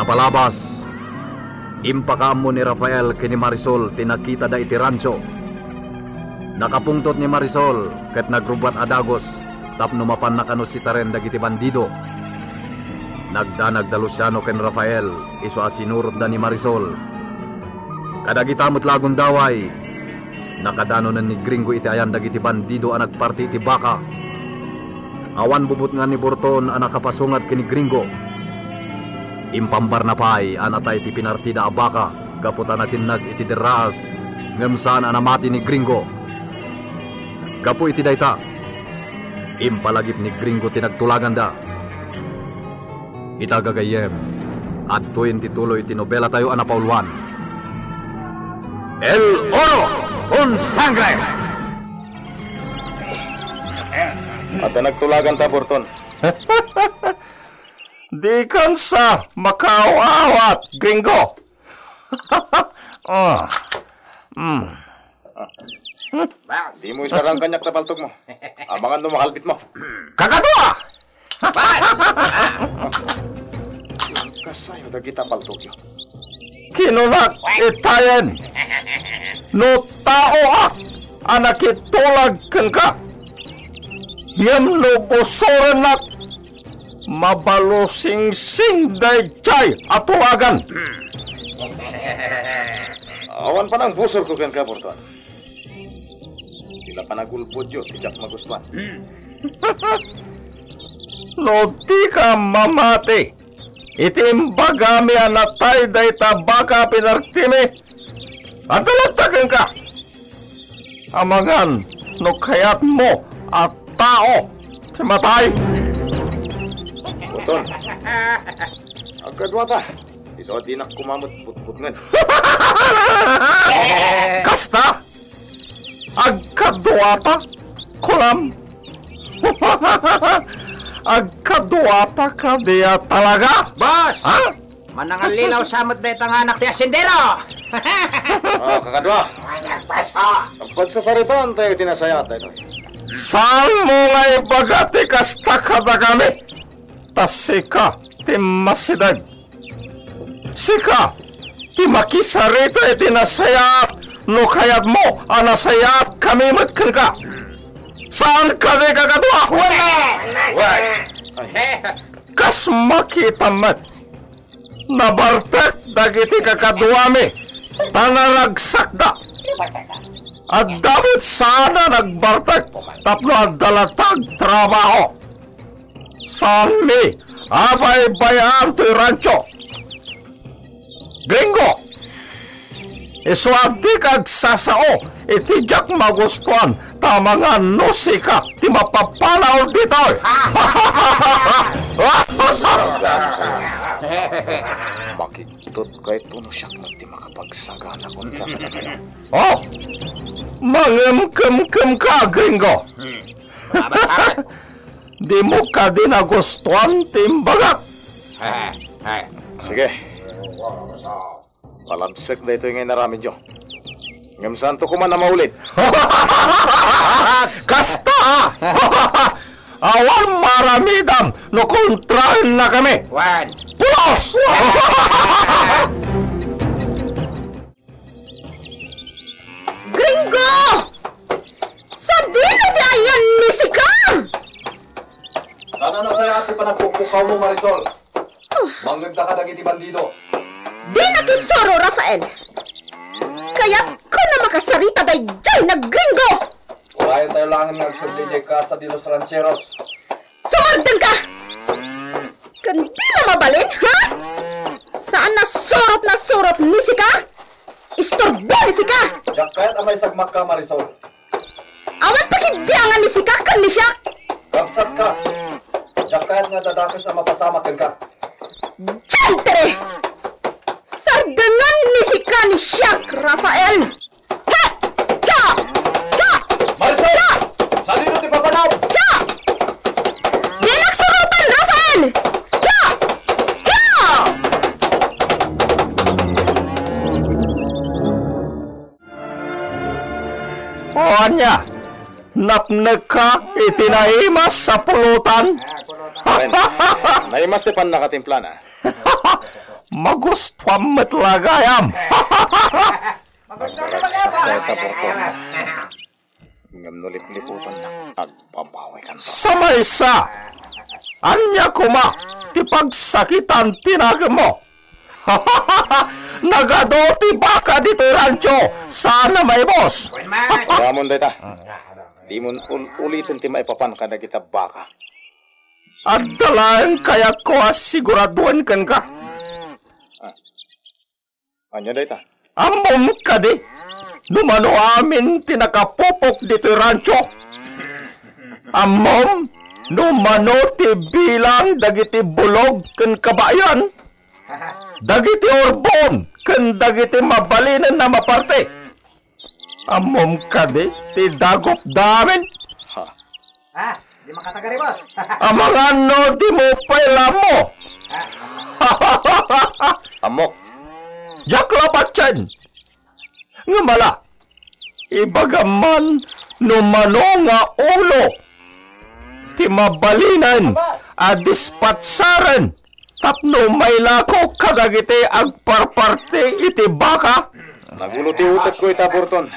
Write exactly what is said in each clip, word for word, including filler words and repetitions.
Palabas, impakaammo ni Rafael ken ni Marisol ti nakitada iti rancho. Nakapungtot ni Marisol ket nagrubbuat a dagus tapno mapanna kano sitaren dagiti bandido. Nagdanag da Luciano ken Rafael isu a sinurotda ni Marisol. Kadagita met la a gundaway, nakadanonen ni Gringo iti ayan dagiti bandido a nagparti iti baka. Awan bubutngan ni Burton a nakapasungad ken ni Gringo. Impambarna pay a natay ti pinartida a baka gapu ta natinnag iti derraas, ngem saan a namati ni Gringo. Gapu iti dayta, impalagip ni Gringo ti nagtulaganda. Ita gagayyem, adtoyen ti tuloy ti nobelatayo a napauluan, El Oro con Sangre! Adda nagtulaganta, Burton. Dikan sa makaaw-awat, Gringo. Ah. Mm. Dimo isarang kaniak ta paltogmo. Amangan no makalbitmo. Kakadua! Kasayo dagita paltogyo. Kinunak itayen no taoak a nakitulag kenka. Ngem no busorennak, mabalusingsing daydiay a tulagan. Awan panangbusorko kenka, Burton. Ti la panagulbodyo ti diak magustuan. No dika mamati iti imbagami a natay dayta baka a pinartimi, adda latta kenka. Amangan no kayatmo a tao ti matay. Burton, agkaduata. Isu a dinak koma met putputngen. Kasta? Agkaduata? Kunam? Agkaduata kadi a talaga? Boss! Ha? Manangallilaw sa met dayta nga anak ti asendero! Oh, kakadua. Pagsasaritaan tayo iti nasayaat daytoy. Saanmo nga ibaga ti kasta kadakami? Ta sika ti masideg. Sika ti makisarita iti nasayaat no kayatmo a nasayaatkami met kenka. Saan kadi, kakadua? Wen! Wen! Kas makitam met, nabartek dagiti kakaduami ta naragsakda. Adda met saan a nagbartek tapno adda latta agtrabaho. Saanmi a baybay-an toy rancho. Gringo, isu a dika agsasao iti diak magustuan ta amangan no sika ti mapapanaw ditoy. Makigtot kayto no siak met ti makapagsagana kontra kadakayo. Oh! Mangemkemkemka, Gringo! Dimo kadi nagustuan ti imbagak? Sige. Palabsek daytoy nga inaramidyo. Ngem saanto koma a maulit. Kasta! Awan maaramidam no kontraennakami. Wen. Pulos! Gringo! Sadino ti ayan ni sika? Saan a nasayaat ti panagpukkukawmo, Marisol? Mangngegda kadagiti bandido. Dinak isuro, Rafael. Kayatko a makasarita daydiay nga Gringo. Urayen tayo laengen nga agsubli idiay Casa de los Rancheros. Sumardengka! Ken di la mabalin, ha? Saan a surot nga surot ni sika? Istorbo ni sika! Diak kayat a maisagmakka, Marisol. Awan pakibiangan ni sika ken ni siak! Kabsatka! Diak kayat nga adda dakes a mapasamak kenka. Diantre! Sardengen ni sika ni siak, Rafael! Ha! Ha! Ha! Marisol! Ha! Sadino ti papanam? Ha! Dinak surotan, Rafael! Ha! Ha! O, ania? Napnekka iti naimas a pulutan. Wen, naimas ti pannakatimplana. Magustuam met la gayam. Agdaragsak dayta, Burton. Ngem no lipliputannak, agbabawikan. Sa maysa, ania koma ti pagsakitan ti nakemmo? Nagadu ti baka ditoy rancho, saan a maibos. Aramon dayta. Dimon ul-, uliten ti maipapan kadagita baka. Adda laeng kayatko a siguraduen kenka. Ah. Ania dayta? Ammom kadi no mano amin ti nakapupok ditoy rancho? Ammom no mano ti bilang dagiti bulog ken kabayan, dagiti urbon ken dagiti mabalinen a maparti? Ammom kadi ti dagopda amin? Ha? Ha? Di makatagari, boss. Amangan no di mo pay la ammo. Ha? Ammok. Diak la patien. Ngem ala, ibagam man no mano nga ulo ti mabalinen a dispatsaren tapno mailako kadagiti agparparti iti baka? Nagulo ti utekko ita, Burton.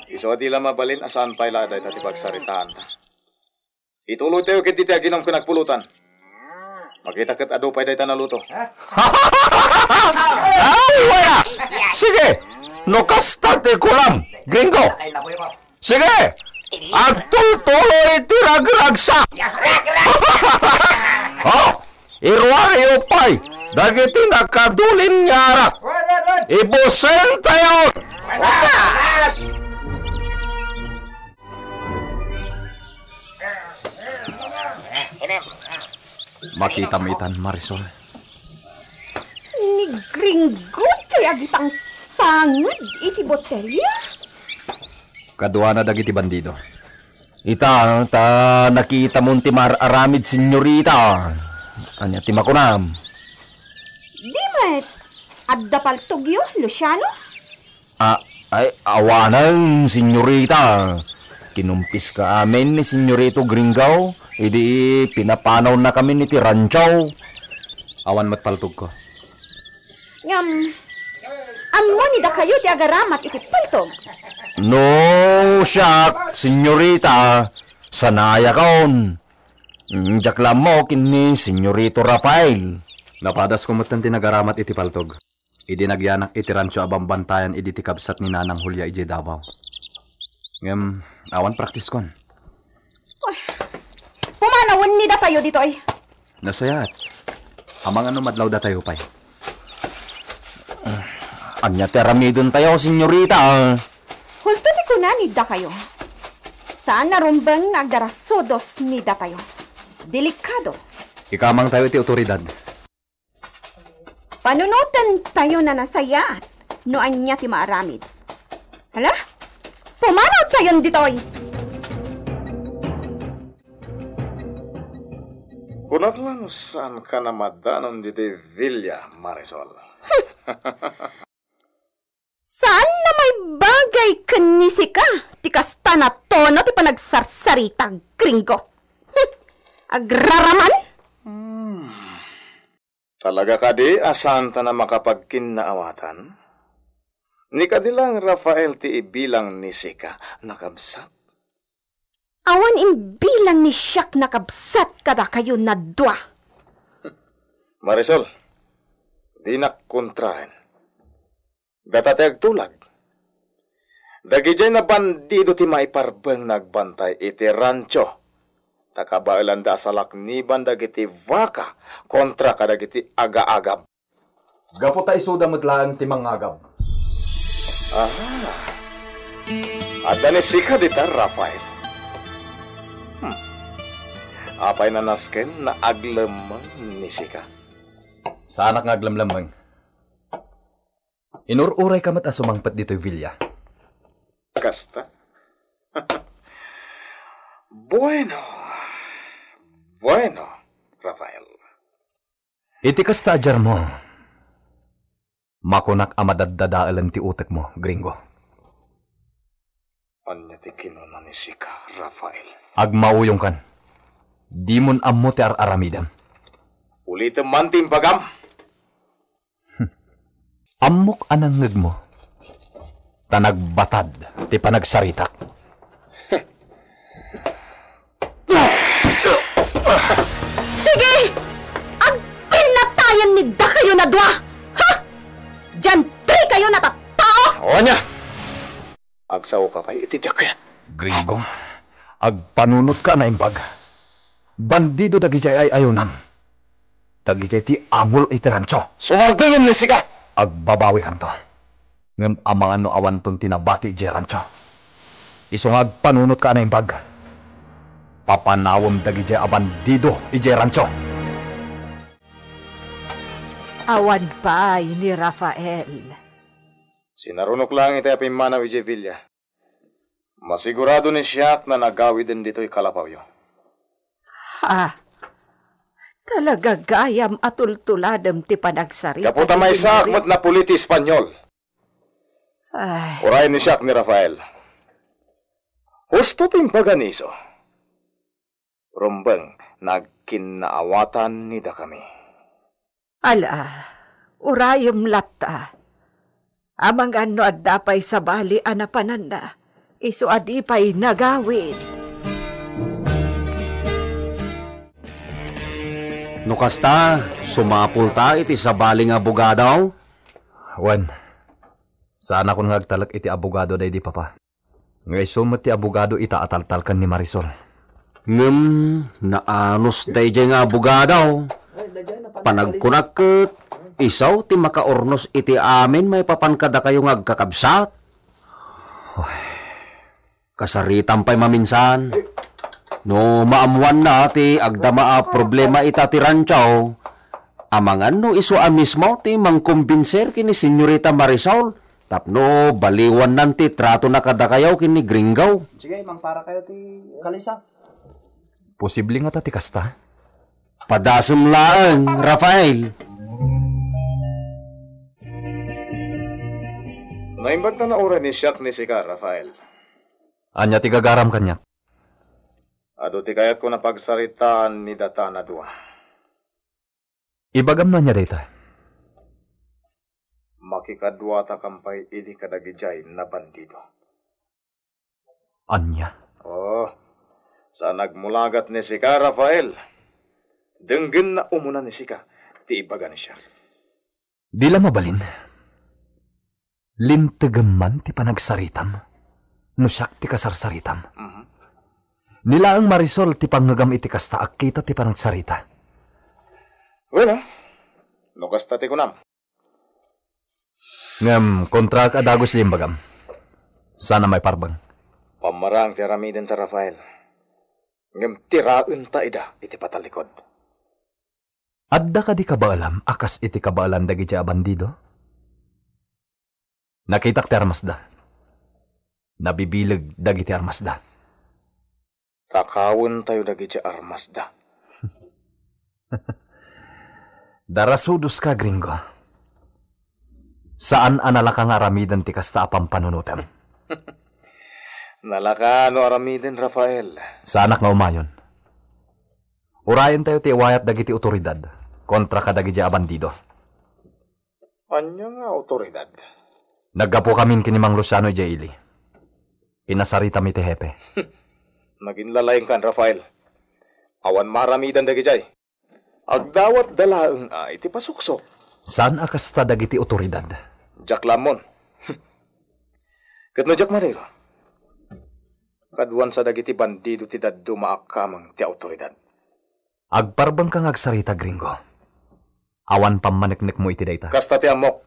Isu a di la mabalin a saan pay la a dayta ti pagsaritaanta. Ituloytayo ketdi ti aginum ken agpulutan. Makita ket adu pay dayta naluto. Ay, wala! Sige, no kasta ti kunam, Gringo. Sige! Agtultuloy ti ragragsak! Oh! Iruaryo pay dagiti nakadulin nga arak. Ibusentayon! Makitam itan, Marisol. Ni Gringo diay agipangpanged iti botelia? Kaduana dagiti bandido. Ita, ta nakitamon ti maar-aramid, senyorita. Ania ti makunam? Di met adda paltogyo, Luciano? A-, ay, awanen, senyorita. Kinumpiska amin ni Senyorito Gringo idi pinapanawnakamin iti rancho. Awan met paltogko. Ngem, ammo ni dakayo ti agaramat iti paltog? No, siak, senyorita, sanayakon. Mm, diak la ammo ken ni Senyorito Rafael. Napadasko metten ti nagaramat iti paltog idi nagyanak iti rancho a bambantayan idi ti kabsat ni Nanang Julia idiay Davao. Ngem, awan praktiskon. Uy, pumanawen ni datayo ditoy. Nasayaat. Amangan no madlaw datayo pay. Ania ti aramidentayo, senyorita? Husto ti kuna ni dakayo. Saan a rumbeng nga agdarasudos ni datayo. Delikado. Ikamangtayo iti otoridad. Panunotentayon a nasayaat no ania ti maaramid. Hala? Pumanawtayon ditoy! Kunak la no saanka namadanon ditoy villa, Marisol. Saan a maibagay ken ni sika ti kasta a tono ti panagsarsarita, Gringo. Hmm, agraraman? Hmm. Talaga kadi a saanta a makapagkinnaawatan? Ni kadi laeng Rafael ti ibilang ni sika, nakabsat? Awan imbilang ni siak nakabsat kadakayo a dua. Marisol, dinak kontraen. Data ti agtulag. Dagidiay a bandido ti maiparbeng nga agbantay iti rancho. Ta kabaelanda a salakniban dagiti baka kontra kadagiti agaagab. Gapu ta isuda met laeng ti mangagab. Ah. Adda ni sika dita, Rafael. Hmm. Apay a nasken nga aglemmeng ni sika? Saanak nga aglemlemmeng. Inur-urayka met a sumangpet ditoy villa. Kasta? Bueno. Bueno, Rafael. Iti kasta a diarmo, makunak a madaddadaelen ti utekmo, Gringo. Ania ti kinuna ni sika, Rafael? Agmauyongkan. Dimon ammo ti ar-aramidem. Ulitem man ti imbagam. Ammok a nangngegmo, ta nagbatad ti panagsaritak. Sige! Agpinnatayen ni dakayo a dua! Ha? Diantikayon a tattao! O ania? Agsaoka pay iti diak kayat. Gringo, agpanunotka a naimbag. Bandido dagidiay ay-ayonam. Dagidiay ti angol iti rancho. Sumardengem ni sika! Agbabawikanto. Ngem amangan no awanton ti nabati idiay rancho. Isu nga agpanunotka a naimbag. Papanawem dagidiay a bandido idiay rancho. Awan pay ni Rafael. Sinarunok laeng itay a pimmanaw idiay villa. Masigurado ni siak a nagawiden ditoy kalapawyo. Ha? Talaga gayam a tultuladem ti panagsarita. Gapu ta maysaak met napuli ti Espanyol. Ay. Uray ni siak ni Rafael. Husto ti imbaga ni isu. Rumbeng, nagkinnaawatan ni dakami. Ala, urayem latta. Amangan no adda pay sabali a napananna, isu a di pay nagawid. No kasta, sumapulta iti sabali nga abogado? Wen, saanakon nga agtalek iti abogado daydi, Papa. Nga isu met ti abogado ita a taltalkan ni Marisol. Ngem naanus daydiay nga abogado. Panagkunak ket isu ti makaurnos iti amin maipapan kadakayo nga agkakabsat. Kasaritam pay maminsan. No maammoanna ti agdama a problema ita ti rancho, amangan no isu a mismo ti mangkumbinser ken ni Senyorita Marisol tapno baliwannan ti tratona kadakayo ken ni Gringo. Sige, mangpara kayo ti kalisa. Posible ngata ti kasta? Padasem laeng, Rafael. Naimbag ta nauray ni siak ni sika, Rafael. Ania ti gagaram kaniak? Adu ti kayatko a pagsaritaan ni data a dua. Ibagam no ania dayta. Makikaduatakan pay idi kadagidiay a bandido. Ania? Oh, saan agmulagat ni sika, Rafael. Denggenna umuna ni sika ti ibaga ni siak. Di la mabalin. Lintegem man ti panagsaritam, no siak ti kasarsaritam. Mhm. Ni laeng Marisol ti pangngegam iti kasta a kita ti panagsarita. Bueno, no kasta ti kunam. Ngem, kontraak a dagus ti imbagam. Saan a maiparbeng. Pammarang ti aramidenta, Rafael. Ngem tiraenta ida iti patalikod. Adda kadi kabaelam a kas iti kabaelan dagidiay a bandido? Nakitak ti armasda. Nabibileg dagiti armasda. Takawentayo dagidiay armasda. Darasudoska, Gringo. Saan a nalaka nga aramiden ti kasta a pampanunotem. Nalaka no aramiden, Rafael. Saanak nga umayon. Urayentayo ti iwayat dagiti otoridad kontra kadagidiay a bandido. Ania nga otoridad? Naggapukamin ken ni Mang Luciano idiay ili. Pinasaritam iti hepe. Naginlalaingkan, Rafael. Awan maaramidan dagidiay. Agdawatda laeng a iti pasuksok. Saan a kasta dagiti otoridad? Diak la ammon. Ket no diak maniro, kaduan sa dagiti bandido ti dadduma a kameng ti otoridad. Agparbengka nga agsarita, Gringo. Awan pammaneknekmo iti dayta. Kasta ti ammok.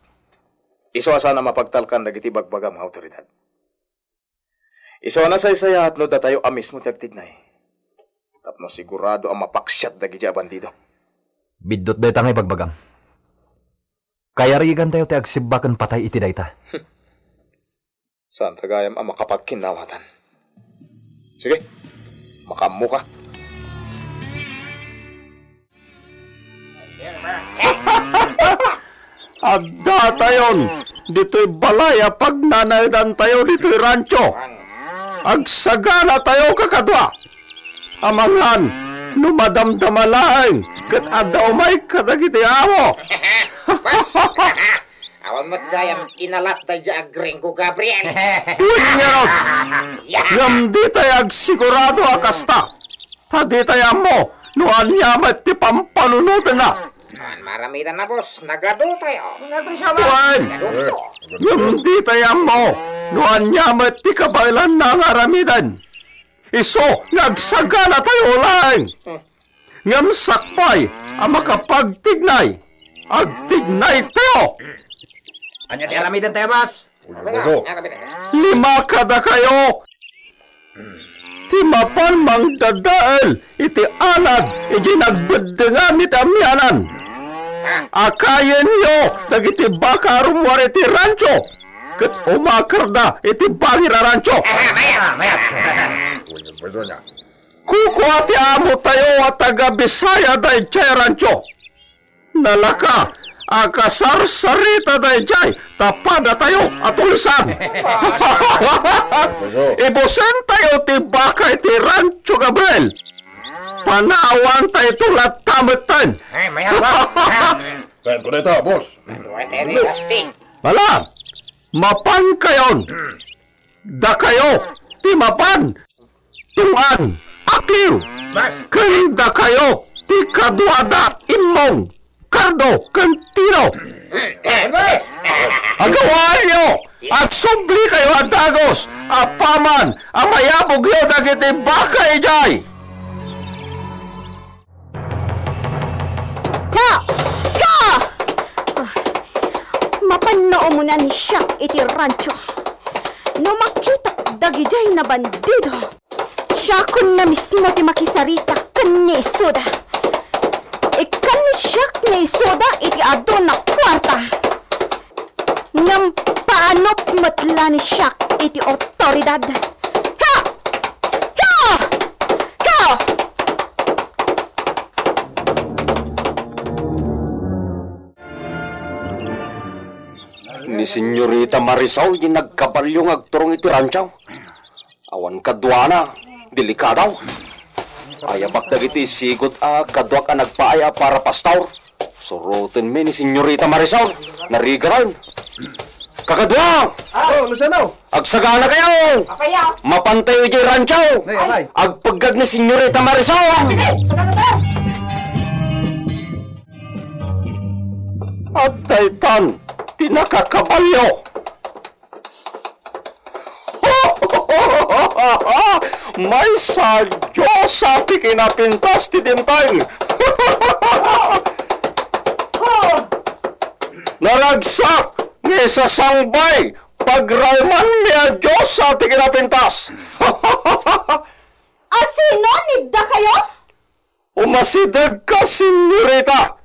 Isu a saan a mapagtalkan dagiti bagbagam nga otoridad. Isu a nasaysayaat no datayo a mismo ti agtignay. Tapno sigurado a mapaksiat dagiti a bandido. Biddut dayta nga ibagbagam. Kayarigantayo ti agsibbak ken patay iti dayta. Saanta gayam a makapagkinnawatan. Sige, makaammoka. Addatayon ditoy balay a pagnanaedantayo ditoy rancho. Agsaganatayo, kakadua. Amangan, no madamdama laeng ket adda umay kadagiti amo. Bas! Awan met gayam inalat daydiay a Gringo, Gabriel. Wen ngarud, ngem ditay agsigurado a kasta. Ta ditay ammo no ania met ti pampanunotenna. Awan maaramidanna, boss. Nagadu tayo. Wen, ngem ditay ammo no ania met ti kabaelanna nga aramiden. Isu nga agsaganatayo laeng. Ngem sakbay a makapagtignay, agtignaytayo. Ania ti aramidentayo, boss? Lima kadakayo ti mapan mangdadael iti anad idiay nagbeddengan iti amianan. Akayenyo dagiti baka a rummuar iti rancho ket umakerda iti bangir a rancho. Kukua ti amotayo a taga-Bisaya daydiay a rancho. Nalaka a kasarsarita daydiay ta padatayo a tulisan. Ibusentayo ti baka iti Rancho Gabriel. Panawantayo latta metten. Ay, mayat, boss. Mayat. Ken kuneta, boss. Mayat, mayat, boss. Bala, mapankayon. Dakayo ti mapan, Tungad, Akliw, ken dakayo ti kaduada, Immong, Cardo, ken Tino. Agawaanyo, agsublikayo a dagus apaman a mayabogyo dagiti baka idiay. Ka! Ka! Ah, mapanna umuna ni Shaq iti rancho. No makitak dagidiay a bandido, siakon na mismo ti makisarita ken ni isuda. Ikkan ni Shaq ni isuda iti adu a kuarta. Ngem paanop met la ni Shaq iti otoridad. Ha! Ha! Ha! Ni Senyorita Marisol ti nagkabalio nga agturong iti rancho. Awan kaduana, delikado. Ayabak dagiti sigud a kaduak a nagpaay a para pastor. Surotenmi ni Senyorita Marisol. Narigaten. Kakadua! Ah, Luciano! Agsaganakayo! Apayo! Mapantayo idiay rancho! Nay, nay. Agpeggag ni Senyorita Marisol! Sige, sagana tayo! At daytan, ti nakakabalyo! Maysa a diosa ti kinapintas ti dimteng. Naragsak nga isasangbay pagraymanmi a diosa ti kinapintas. A sino ni dakayo? Umasidegka, senyorita.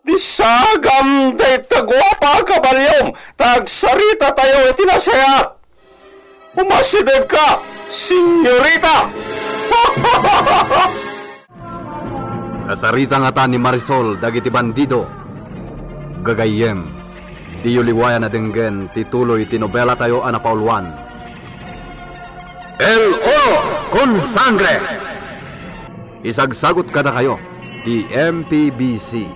Disagam dayta guapa a kabalyom ta agsaritatayo iti nasayaat. Umasidegka, senyorita! Nasarita ngata ni Marisol dagiti bandido. Gagayyem, diyo liwayan a denggen ti tuloy ti nobelatayo a napauluan, El Oro con Sangre. Isagsagut kadakayo ti M P B C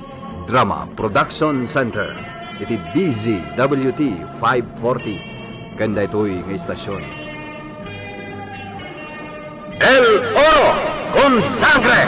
Drama Production Center iti D Z W T five forty ken daytoy nga istasion. El Oro con Sangre.